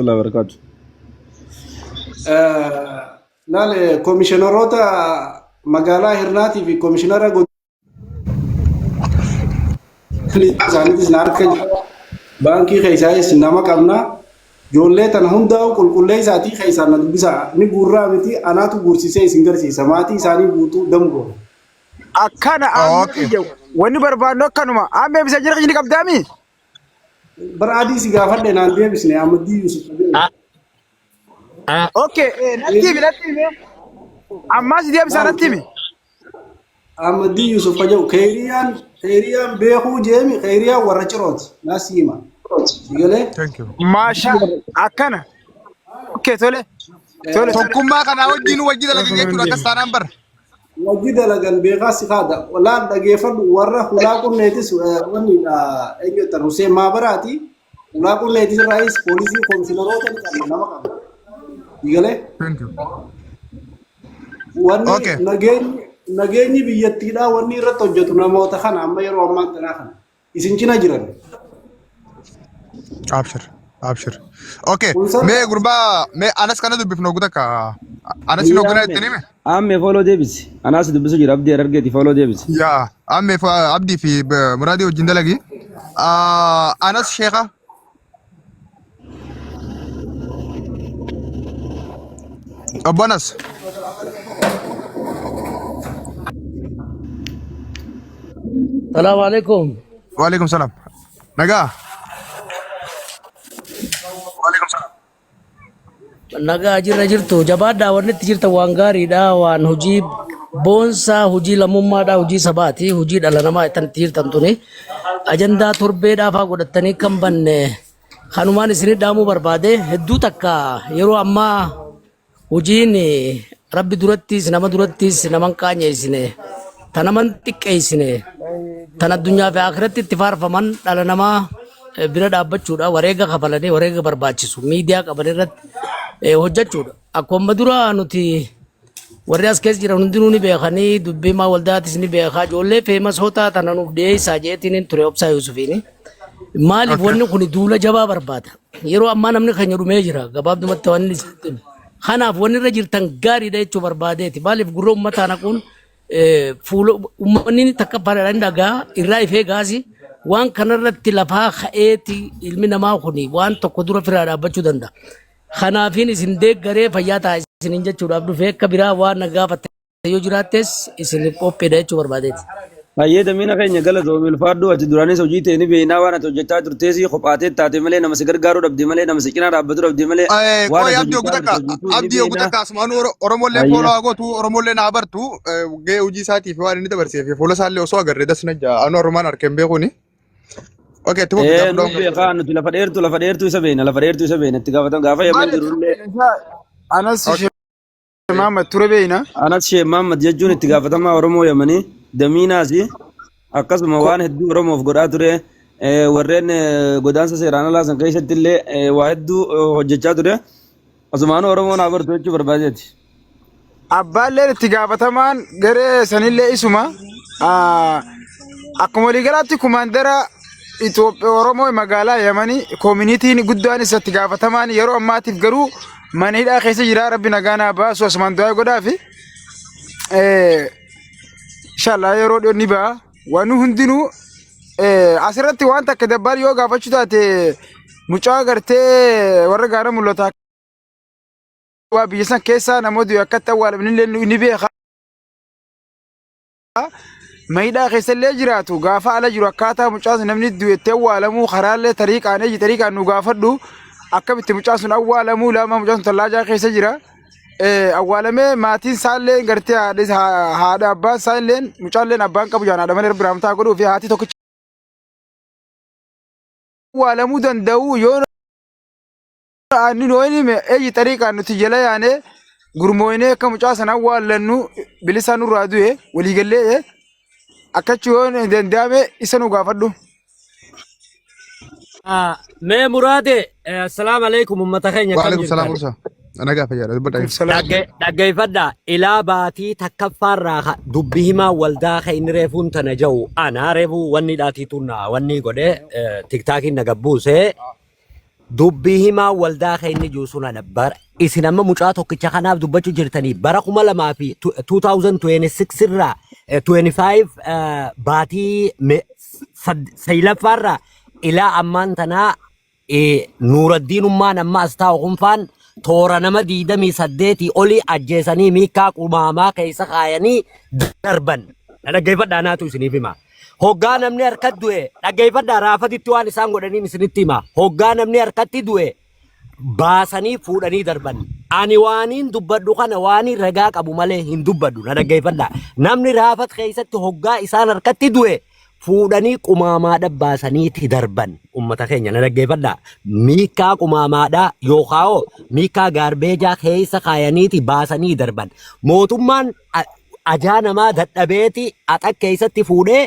Warahmatullahi wabarakatuh. Laal komishiinaroota magaalaa Hirnaatii fi komishiinara godina isaaniitis na harka jira. Baankii keessaayis nama qabna. Ijoollee tana hundaa'u qulqulleessaatii keessaan na dubbisaa. Ni guurraa miti anaatu guursisee isin garsiisa. Maatii isaanii guutuu damu goona. Akkana ammee kiyya wanni barbaannu akkanuma ammee bisa jira ni qabdaami. Bara adii si gaafadhe naan deebisne Ahmaddii Yusuf. Okay, natti himi natti himi. Ammaa si deebisaa natti himi. Ahmaddii Yusuf ka jedhu keeriyaan keeriyaan beekuu jeemi keeriyaan warra cirooti naa si hima. Si galee? Thank you. Maasha akkana. Okay, tole. Tole tole. Tokkummaa kanaa wajjin wajji dalagan jechuudha akkas taanaan bar. Wajji dalagan beekaa si kaada. Laal dhageeffadhu warra hulaa qunneetis wanni eenyu jettan Hussein Maabaraati. Hulaa qunneetis irraayis poolisii komishiinaroota ni qabna nama qabna. Si galee? Thank you. Wanni Okay. nageenyi nageenyi biyyattiidhaa wanni irratti hojjetu namoota kana amma yeroo ammaan tanaa kana isin cina jiran. Abshir. Abshir. Okay. Kun sirna. Mee gurbaa mee anas kana dubbifnu ogu takka. Anas hin ogunaa ittiin hime. Amme follow deebisi. Anaas dubbisu jira abdii harargeeti follow deebisi. Yaa amme abdii fi muraadii wajjin dalagi. Anas sheekha. Obbo Anas. Salaam alaikum. Waalaikum salaam. Nagaa. Nagaa jirra jirtu jabaadhaa wanni itti jirtan waan gaariidha waan hojii boonsaa hojii lammummaadha hojii sabaati hojii dhala namaa ittan itti jirtan tuni ajandaa torbeedhaa faa godhattanii kan banne kanumaan isinii dhaamuu barbaade hedduu takka yeroo ammaa Hojiin Rabbi durattis nama durattis nama hin qaanyeessine, ta nama hin xiqqeessine, tan addunyaa fi akhiratti itti faarfaman dhala namaa bira dhaabbachuudha. Wareega kafalanii wareega barbaachisu miidiyaa qaban irratti hojjechuudha. Akkuma dura nuti warri as keessa jiran hundinuu ni beekanii dubbii maa waldaatis ni beekaa ijoollee feemasoota tana nuuf dhiyeessaa jeetiin hin ture obsaa Yuusufiini. Maaliif wanni kun duula jabaa barbaada? Yeroo ammaa namni keenya dhumee jira. Gabaabdumatti waan inni isinitti himu. Kanaaf wanni irra jirtan gaariidha jechuu barbaadeeti. Maaliif gurra uummataa naquun fuula uummanni takka faadhaan dhagaa irraa ifee gaasi waan kanarratti lafaa ka'eeti ilmi namaa kun waan tokko dura firaa dhaabbachuu danda'a. Kanaafiin isin deeggaree fayyaa ta'a isiniin jechuudhaaf dhufee akka biraa waan na gaafatte yoo jiraattes isiniif qophiidha jechuu barbaadeeti. Hayyee damiina keenya galatoomi ulfaadhu ati duraanis hojii tee ni beeknaa waan ati hojjechaa turtees kophaatee taate malee nama si gargaaruu dhabde malee nama si cinaa dhaabbatu dhabde malee waan Qoy ati abdii ogu hojjechaa takka turte guutuu ni abdii ogu beeknaa. takka asumaan Oromollee Hayyee. fooloo haa gootu Oromollee naa bartu gahee hojii isaatii fi waan inni dabarsee fi fuula isaallee osoo agarre das na jaa anu Oromaan harkeen beekuuni. Okay itti fufi Ee gaafa nu dhawaan beekaa nuti lafa dheertuu isa beekna lafa dheertuu isa beekna itti gaafatam gaafa yaman Maali jirullee anas Okay. Muhammad ture beeyna. Anas Sheekh Mahammad jechuun itti gaafatamaa Oromoo Yamanii Damiinaas akkasuma waan hedduu Oromoof godhaa ture warreen godaansa seeraan alaa san keessatti illee waa hedduu hojjechaa ture. Asumaanuu Oromoon haa bartu jechuu barbaadeeti. Abbaalleen itti gaafatamaan garee sanillee isuma. Akkuma waliigalaatti kumaandara Itoophiyaa Oromoo magaalaa Yamanii koominitiin guddaan isa itti gaafatamaan yeroo ammaatiif garuu mana hidhaa keessa jira rabbi nagaa naa baasu asumaan du'aa godhaafi. Inshallah yeroo dhiyoo ni ba'a. Wanni hundinuu asirratti waan takka dabbaal yoo gaafachuu taate mucaa gartee warra gaara mul'ataa waa biyya san keessaa namoota akkatti awwaalamnillee ni beeka. Maidhaa keessallee jiraatu gaafa ala jiru akkaataa mucaan sun namni du'e itti awwaalamuu karaallee tariiqaan eeji tariiqaan nu gaafadhu akkamitti mucaan sun awwaalamuu lama mucaan sun tallaajaa keessa jira. Awwaalamee maatiin isaallee gartee haadha abbaan isaallee mucaalleen abbaan qabu jaan haadha malee rabbi rahmataa godhuu fi haati tokkicha awwaalamuu danda'u yoo Ani nu hime eeyyi xariiqaan nuti jala yaane gurmooynee akka mucaa sana awwaallannu bilisaa nurraa du'e waliigallee akkachi yoo hin danda'ame isa nu gaafadhu. Mee muraade assalaamu alaikum ummata keenya akkam Waalaikum salaam jirtan? ursa. Nagaa fayyaadha dubbadha. Salaam. Dhaggeeffadha ilaa baatii takkaffaarraa dubbi himaa waldaa ka inni reefuun tana ja'u ana reefuu wanni dhaatii tunna wanni godhe tiktaakiin na gabbuuse. Dubbii himaa waldaa keenya jiru sun ana bara isin amma mucaa tokkicha kanaaf dubbachuu jirtanii bara 2026 irraa 25 baatii 9ffaa irraa ilaa ammaan tanaa Nuuraddiinummaan amma as taa'u kunfaan toora nama 28 olii ajjeesanii miikkaa qumaamaa keessa kaayanii darban. Na dhaggeeffadhaa naatu isiniif hima. Hoggaa namni harkatti du'e dhaggeeffadhaa raafatitti waan isaan godhaniin isinitti hima. Hoggaa namni harkatti du'e baasanii fuudhanii darban. Ani waaniin dubbadhu kana waaniin ragaa qabu malee hin dubbadhu. Na dhaggeeffadhaa. Namni raafat keessatti hoggaa isaan harkatti du'e fuudhanii qumaamaadha baasaniiti darban ummata keenya na dhaggeeffadhaa miikkaa qumaamaadha yookaan miikkaa gaarbeejaa keessa kaayaniiti baasanii darban mootummaan ajaa namaa dadhabeeti axa keessatti fuudhee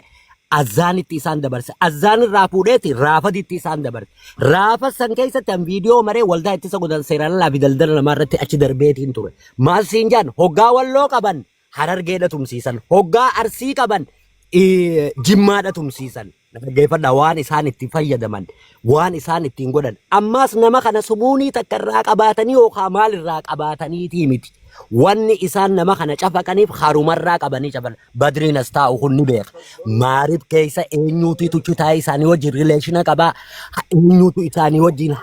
azzaanitti isaan dabarse azzaan irraa fuudheeti raafaditti isaan dabarse raafa san keessatti an viidiyoo maree waldaa ittisa godan seeraan alaa fi daldala namaa irratti achi darbeetiin ture maal siin jaan hoggaa walloo qaban Harargeedha tumsiisan. Hoggaa Arsii qaban Jimmaadha tumsiisan. Dhaggeeffadhaa waan isaan itti fayyadaman, waan isaan ittiin godhan. Ammaas nama kana sumuunii takka irraa qabaatanii yookaan maal irraa qabaataniitii miti. Wanni isaan nama kana cafaqaniif harumarraa qabanii cafan. Badriin as taa'u kun ni beeka. Maarib keessa eenyuutu tuchitaa isaanii wajjin rileeshina qabaa, eenyuutu isaanii wajjin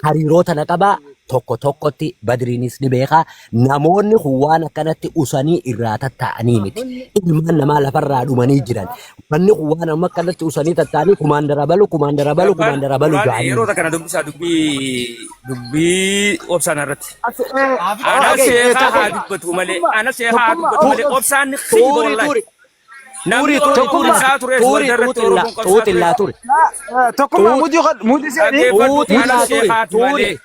hariiroo tana qabaa. Tokko tokkotti Badriinis ni beeka. Namoonni kun waan akkanatti usanii irraa tattaa'anii miti. Ilmaan namaa lafarraa dhumanii jiran. Wanni kun waan amma akkanatti usanii tattaa'anii kumaandara balu, kumaandara balu, Gabbaan kumaandara balu Muraade ja'anii yeroo miti. takka na dubbisaa dubbii dubbii obsaan irratti. As, Ana dhaga'i, sheekaa haa tokkummaa, dubbatu malee ana sheekaa haa tokkummaa, dubbatu malee obsa, obsaan ni kijiba Tuuri wallahi. tuuri Namni tuuri tuuri Oromoon tuuri qabsaa tures tuuri waldaa irratti tuuxillaa Oromoon qabsaa tuuxillaa tures. turi Tokkummaa tuut muudii muudii seeni Dhaggeeffadhu tuuxillaa ana muudii turi sheekaati tuuri malee.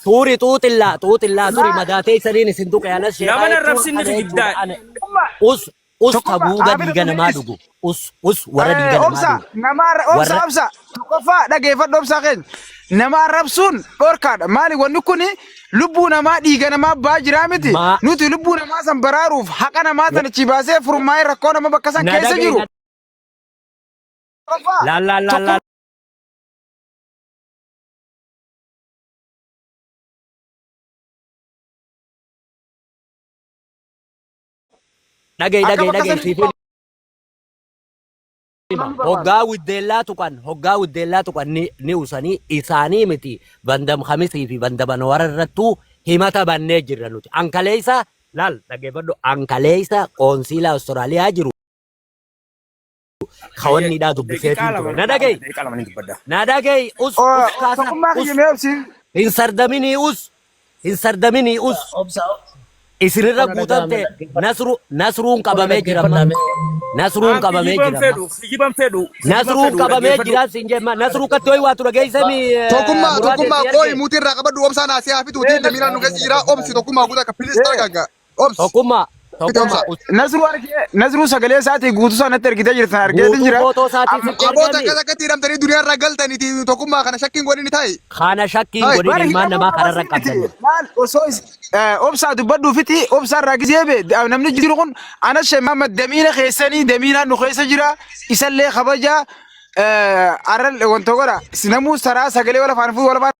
tuuri tuuxillaa tuuxillaa turi madaatee isaniin isin tuqe anas sheekaa Nama jechuun narrabsinni ana jechuudha kijibdaa. ana tokkummaa us us tokkummaa taguuga haabila dhiiga namaa tunis dhugu us us warra dhiiga namaa obsa dhugu nama obsa warra obsa tokkoffaa dhageeffadhu obsaa keenya nama arrabsuun dhorkaadha maali wanni kun lubbuu namaa dhiiga namaa baa jiraa miti maa nuti lubbuu namaa san baraaruuf haqa namaa san achi baasee furmaa'ee rakkoo nama bakka san na keessa dhaga'i jiru na tokkoffaa laal laal laal tokko laal dhaga'i akka dhaga'i bakka dhaga'i san siifin hima hoggaa widdeellaa tuqan hoggaa widdeellaa tuqan ni, ni usanii isaanii miti bandam khamisii fi bandam anwara irrattuu himata bannee jirra nuti ankaleessa laal dhaggeeffadhu ankaleessa qoonsiilaa Awustiraaliyaa jiru Hayyee kawanniidhaa daqiiqaa dubbiseetiin lama ture na dhaga'i daqiiqaa lama ni dubbadha. na dhaga'i us us kaasa tokkummaa us kiyya mee obsi hin sardaminii us hin sardaminii us Obsa isinirra ona dhaga'ame guutamte dhaggeeffadha. nasru nasruun Ona qabamee jira dhaggeeffadha amma mee. nasruun An qabamee kijiban jira amma fedhu kijiban fedhu kijiban Nasruun fedhu qabamee dhaggeeffadhu. jira siin jemma. Nasruu katti ho'i waatu dhageessami Tokkummaa muraadee tokkummaa si qooyi arge. muutii irraa qabadhu obsaan haasee haa fixuuti damiiraan nu keessa jira obsi tokkummaa guutaa akka pilis targaagga obsi Tokkummaa fixi tokkummaa obsa. Nasruu argee Nasruu sagalee isaatii guutuu isaa natti ergitee jirtan argeetin guutuu jira. footoo isaatii Amma sitti Aboota ergami. akkas akkatti hidhamtanii duniyaa irraa galtaniiti tokkummaa kana shakkiin godhini taa'i. Kana shakkiin Taa'i. godhin Bari ilmaan hidhamuu namaa qaba kararra si miti. qabdanii. Maal osoo obsaa dubbadhuu fixi obsaa irraa gisee be namni jiru kun anas Sheekh Muhammad damiina keessanii damiinaan nu keessa jira isallee kabaja arra wanta godha namuu saraa sagalee wal afaan fuudhu wal afaan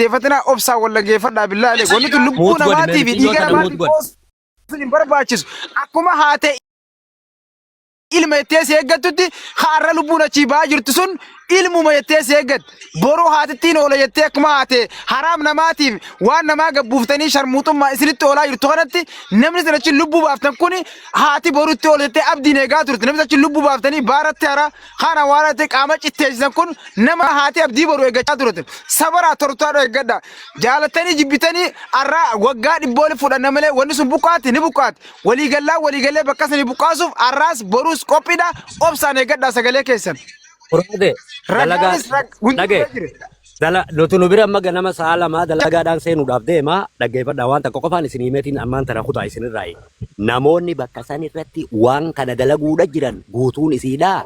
deeffatina obsaa wal dhaggeeffadhaa billaa alee wanni tun lubbuu Muut godhi namaatii fi meemtiyyoo dhiiga tana muut namaatiif godhi. qoosuun hin barbaachisu akkuma haatee ilma jettee si eeggattutti har'a lubbuun achii ba'aa jirtu sun ilmuma jettee si eeggatte. Boruu haatittiin oola jettee akkuma haate haraam namaatiif waan namaa gabbuuftanii sharmuuxummaa isinitti oolaa jirtu kanatti namni isin achi lubbuu baaftan kuni haati boruu itti oola jettee abdiin eegaa turte. Namni achi lubbuu baaftanii baaratti hara kaan awwaalatti qaama citteessisan kun nama haati abdii boru eeggachaa turte. Sabaraa tortoodha eeggadha. Jaalattanii jibbitanii har'aa waggaa dhibbooli fudhanna malee wanni sun buqqaati ni buqqaati. Walii gallaa walii galee bakka sanii buqqaasuuf har'aas boruus qophiidha. Obsaan eeggadhaa sagalee keessan. Muraade dalagaa Ragaanis rag hundi dhagee bira jira. dala nuti nu bira amma ganama sa'a lamaa dalagaadhaan seenuudhaaf deema dhaggeeffadhaa waan takka qofaan isin himeetiin ammaan tana kutaa isinirraa namoonni bakka san irratti waan kana dalaguudha jiran guutuun isiidhaa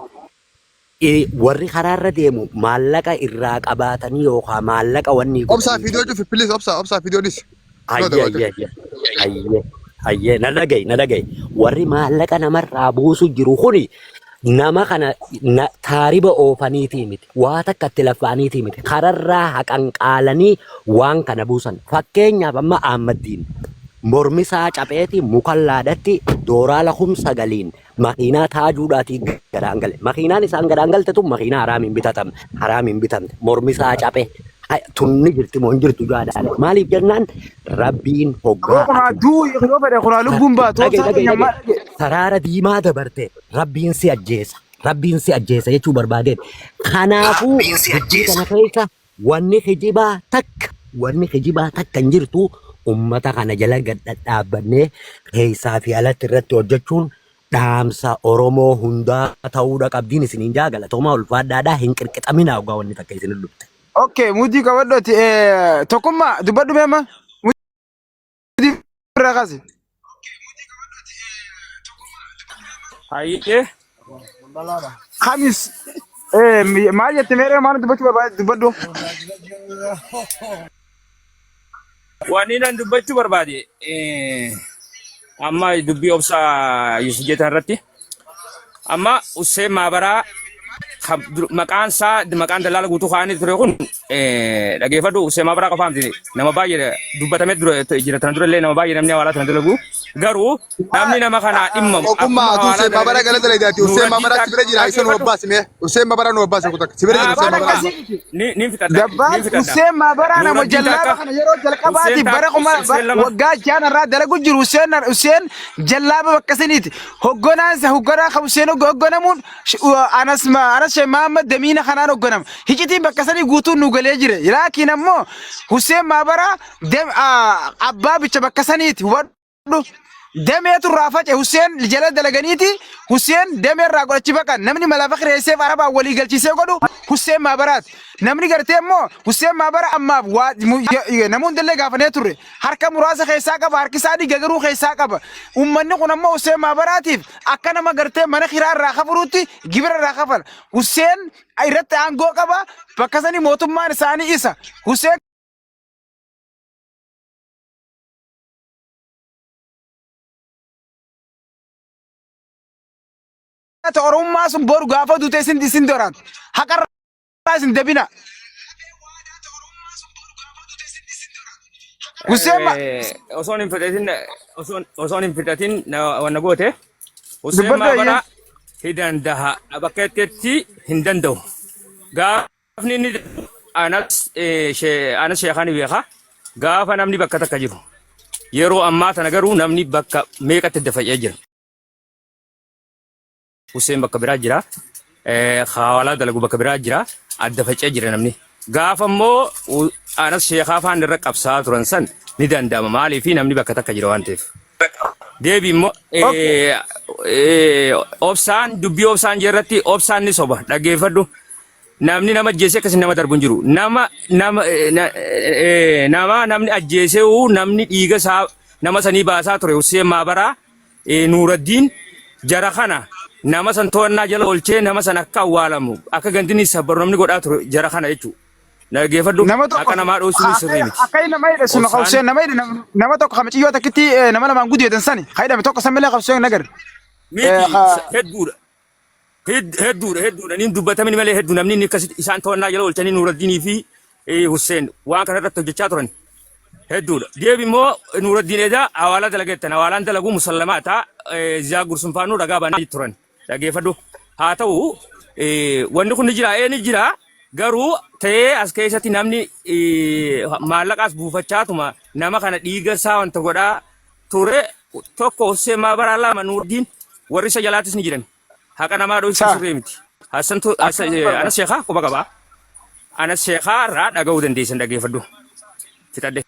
warri karaarra deemu maallaqa irraa qabaatanii yookaan maallaqa wanni Obsaa godhanii fiidiyoo cufi please obsaa obsaa fiidiyoo dhisi. Hayyee hayyee hayyee hayyee hayyee na dhaga'i na dhaga'i warri maallaqa namarraa buusu jiru kuni Nama kana taariba oofaniitii miti. Waa takka itti laffaaniitii miti. Kararraa haqanqaalanii waan kana buusan. Fakkeenyaaf amma Ahmaddiin mormisaa capheeti mukallaadhatti dooraala 9,000n makiinaa taajuudhaatii garaan gale. Makiinaan isaan garaan galte tun makiinaa haraamiin bitatamte. Haraamiin bitamte. Mormisaa caphe. Tunni jirti moo hin jirtu jaadhaan. Maaliif jennaan Rabbiin hoggaa Kunaa ati duu yoo fedhe kunaa lubbuun baatu. Dhage Obsaa dhage keenya dhage maal dhage. saraara diimaa dabarte Rabbiin si ajjeesa. Rabbiin si ajjeesa jechuu barbaadeen. Kanaafuu dubbii kana keessa wanni kijibaa takka wanni kijibaa takka hin jirtu ummata kana jala gad dhadhaabbannee keessaa fi alatti irratti hojjechuun dhaamsa Oromoo hundaa ta'uudha qabdiin isiniin jaa galatoomaa ulfaadhaadhaa hin qirqixaminaa ogaa wanni takka isin dhufte. Okay, muudii qabadhu ati tokkummaa dubbadhu mee amma. Muudii irraa kaasi. Hayyee. Kamis maal jette meeree maal dubbachuu barbaade dubbadhu. Waan inni dubbachuu barbaade amma dubbii obsaa Yusuf Jeetan irratti amma Hussein Maabaraa maqaan isaa maqaan dallaala guutuu kaa'anii ture kun dhageeffadhu Hussein Maabaraa qofaa miti nama baay'ee dubbatamee dura jira tana dura illee nama baay'ee namni hawaalaa tana dalagu garuu namni nama kanaa dhimmamu Ogummaa akkuma atu hawaalaa Hussein Mabaraa dalaganitti gala dalagaati. Hussein Nuuraddiin Mabaraa si bira jira. Isa nu dhageeffadhu. abbaasi mee. Hussein Mabaraa nu abbaasi kutak. Si bira jira Hussein Waan Mabaraa. akkasii miti. Ni fixadha ni Gabbaan fixadha. Hussein Maabaraa nama Nuuraddiin jallaaba takka kana yeroo Hussein jalqabaatiif bara takka kuma Hussein lama waggaa jaan irraa dalagu jiru Hussein Hussein jallaaba bakka saniiti. Hogganaan isa hogganaa kan Hussein hogganamuun Anas Anas Sheekh Mahammad Damiina kanaan hogganama. Hicitiin bakka sanii guutuun nu galee jire. Laakiin ammoo Hussein Maabaraa abbaa bicha bakka saniiti. Hubadhu. Dameetu irraa face Hussein jala dalaganiiti Hussein damee irraa godhachi baqan namni malafa kireesseef arabaan walii galchiisee godhu Hussein Maabaraati. Namni gartee immoo Hussein Maabara ammaaf waa nama hundallee gaafanee turre harka muraasa keessaa qaba harki isaa dhiiga garuu keessaa qaba. Uummanni kun ammoo Hussein Maabaraatiif akka nama gartee mana kiraa irraa kafaluutti gibira irraa kafala. Hussein irratti aangoo qaba bakka sanii mootummaan isaanii isa. Hussein ta Oromummaa sun boru gaafa duute isin isin doraan haqarraa isin dabina. Hussein ma Osoon hin fixatin osoon hin fixatin wanna goote Hussein dubbadhu eeyyee. Maabaraa hin danda'a bakka jettetti hin danda'u. Gaafni inni anas anas sheekaa ni beeka. Gaafa namni bakka takka jiru. Yeroo ammaa tana garuu namni bakka meeqatti adda faca'ee jira. Hussein bakka biraa jira. Hawaalaa dalagu bakka biraa jira. Adda faca'ee jira namni. Gaafa immoo anas sheekaa faan irra qabsaa turan san ni danda'ama. Maaliif namni bakka takka jira waan ta'eef. Deebi immoo Okay. obsaan dubbii obsaan jeerratti obsaan ni soba dhaggeeffadhu. Namni nama ajjeesee akkasii nama darbu hin jiru. Nama nama eh, na- eh, nama namni ajjeesee uu namni dhiiga isaa nama sanii baasaa ture Hussein Maabaraa Nuuraddiin jara kana nama san to'annaa jala oolchee nama san akka awwaalamu akka gandini sabbaru namni godhaa ture jara kana jechuudha. Dhaggeeffadhu Nama tokko haqa namaa dhoosuun sirrii miti. akka inni nama hidhe sun Obsaan Hussein nama hidhe nama tokko kamichiyyoo takkitti nama lamaan gudeedan sani ka hidhame tokko san malee qabsoo hin agarre. Miti hedduudha. Hedduudha hedduudha niin dubbatamini malee hedduu namni inni akkasitti isaan to'annaa jala oolchanii Nuuraddiinii fi Hussein waan kana irratti hojjechaa turan hedduudha. Deebi immoo Nuuraddiin edaa hawaalaa dalageettan hawaalaan dalaguu musallamaa ta'a ziyaa gursunfaanuu ragaa banaa turan dhageeffadhu. Haa ta'u wanni kun ni jira ee ni jira garuu ta'ee as keessatti namni maallaqaas buufachaatuma nama kana dhiiga isaa wanta godhaa ture tokko Hussein Maabaraa lama Nuurdiin warri isa jalaatis ni jiran. Haqa namaa dhoysuun Saa. sirrii miti. Hassantu Anas Sheekhaa quba qabaa. Anas Sheekhaa irraa dhaga'uu dandeessan dhageeffadhu. Fixadhe.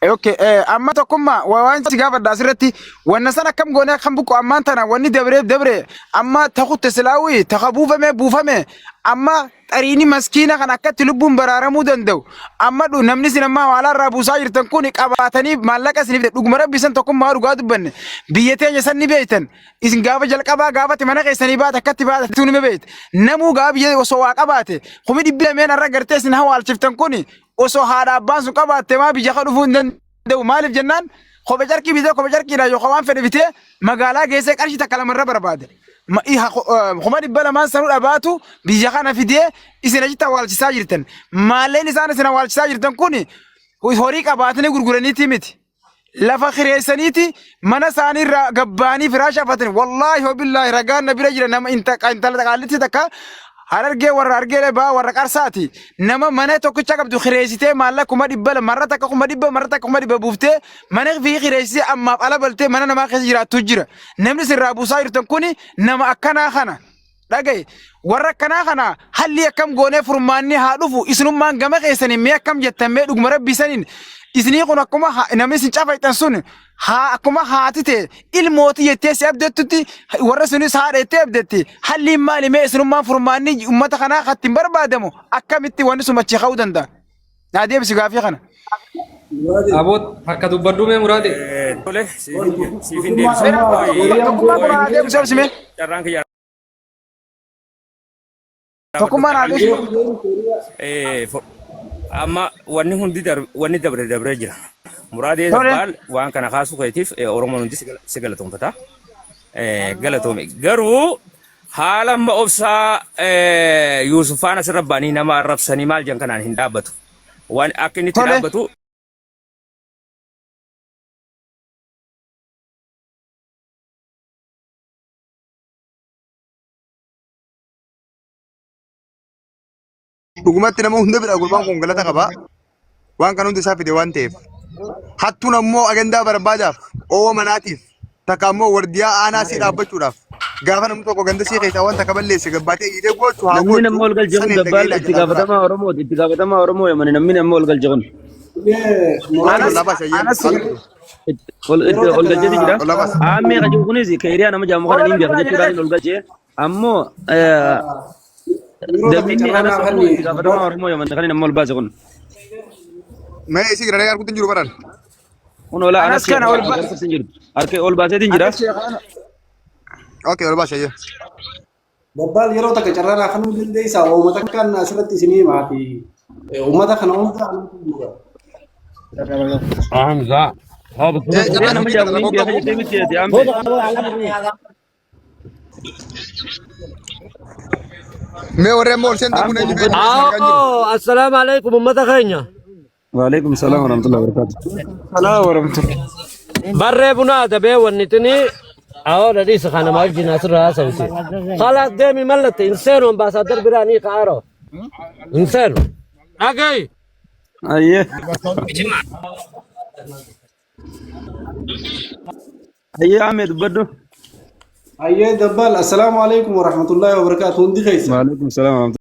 Okay, amma tokkummaa waan si gaafadha asirratti wanna san akkam goonee akkam buqqu ammaan tana wanni dabree dabre amma takutte silaawii taka buufame buufame amma xariini maskiina kan akkatti lubbuun baraaramuu danda'u amma dhu namni isin amma hawaalaa irraa buusaa jirtan kun qabaatanii maallaqa isiniif dhuguma rabbi san tokkummaa dhugaa dubbanne biyya teenya san ni beektan isin gaafa jalqabaa gaafatti mana keessanii baate akkatti baate tun ni beekte namuu gaafa biyya osoo waa qabaate 200,000 har'a gartee isin hawaalchiftan kun osoo haadha abbaan sun qabaatte maa biyya ka dhufuu hin danda'u maaliif jennaan kophee carqii bitee kophee carqiidhaan yookaan waan fedhe bitee magaalaa geessee qarshii takka lamarra barbaade. 200,000 sanuu dhabaatu biyya kana fidee isin achitti awwaalchisaa jirtan. Maalleen isaan isin awwaalchisaa jirtan kun horii qabaatanii gurguraniitii miti. Lafa kireessaniiti mana isaanii irraa gabbaanii firaasha afatanii wallaahi wabillaahi ragaan na bira jira nama intala qaallitti takka harargee warra hargee baa warra qarsaati nama mana tokkicha qabdu kireessitee maallaqa 200,000 marra takka 100,000 marra takka 100,000 buuftee mana fi kireessitee ammaaf ala baltee mana namaa keessa jiraattu jira namni sirraa buusaa jirtan kuni nama akkanaa kana. Dhaga'i, warra akkanaa kana halli akkam goonee furmaanni haa dhufu isinummaan gama keessaniin mee akkam jettan mee dhuguma rabbii saniin isinii kun akkuma namni isin cafayxan sun haa akkuma haati ta'e ilmooti jettee si abdattutti warra sunis haadha jettee abdatti halliin maali mee isinummaan furmaanni ummata kanaa kan ittiin barbaadamu akkamitti wanni sun achii ka'uu danda'a. Naa deebisi gaafii kana. Aboot harka dubbadhu mee muraade. Tole siif hin deebisa. Tokkummaa kun naa deebisi obsi mee. Carraan kiyya Tokkummaa naa deebisi. Amma wanni hundi wanni dabre dabree jira. Muraadee Tole. Dabbaal waan kana kaasuu keetiif Oromoon hundi si galatoomfata. Galatoomi. Garuu haala amma obsaa Yuusuf faana asirra ba'anii nama arrabsanii maal jedhan kanaan hin dhaabbatu. Waan akka inni itti Tole. dhaabbatu Dhugumatti nama hunda bira gurbaan kun galata qaba. Waan kan hundi isaa fide waan ta'eef. Hattuun ammoo agandaa barbaadaaf, oowa manaatiif, takka ammoo wardiyaa aanaa sii dhaabbachuudhaaf. Gaafa namni tokko ganda sii keessaa waan takka balleesse gabbaatee iyyitee gochuu haa Namni nama gochuu ol galche san kun hin dabbaal dhagahinaa itti jedhaa dura. gaafatamaa Oromooti. Itti gaafatamaa Oromoo yamani namni nama ol galche kun. Muraadee Ollaa baasa iyyee. Anas Ol yeroo ol takka galcheeti jira. Ollaa baasa. Aammee kan jiru kunis keeriyaa nama jaamu kana Oromoo niin beeka biraa jechuudhaan jedhame. ol galche. Ammoo yeroo takka dabinni carraa anas naa Oromoo kenni itti gaafatamaa Oromoo yamani kan nama ol baase kun. Mee isii gara arguutti hin jiru baran. Kun olaa Anas anas kana ol ba. harka hin jiru. Harka ol baaseetiin jira. Anas sheekana. Okay, ol baasa iyyee. Dabbaal yeroo takka carraa naa kennuu dandeessaa uummata kan asirratti isinii himaa fi uummata kana hunda anatu jira. Hamza. Eh, Keeriyaa carraan nama hin jaamu beekata niin rakkoo beeka qabu. jettee miti ati aammee. Mee warri amma ol seentan kun Aammee eenyu dubbadhu. beektu isin argaa hin jiru. Assalaamu alaikum ummata keenya. Waalaikum salaam warahmatullahi wabarakatuh. Salaa warahmatullahi. Barree bunaa dabee wanni tini awoo dhadhiisa kana maal jina asirraa haasawti. Khalaas deemi mallatte hin seenu ambaasaadar biraa ni ka'aaro. Hin seenu. Dhagayi. Ayyee. Ayyee aammee dubbadhu. Ayyee dabbaal assalaamu alaikum warahmatullahi wabarakatuh hundi keessa. Waalaikum salaam warahmatullahi.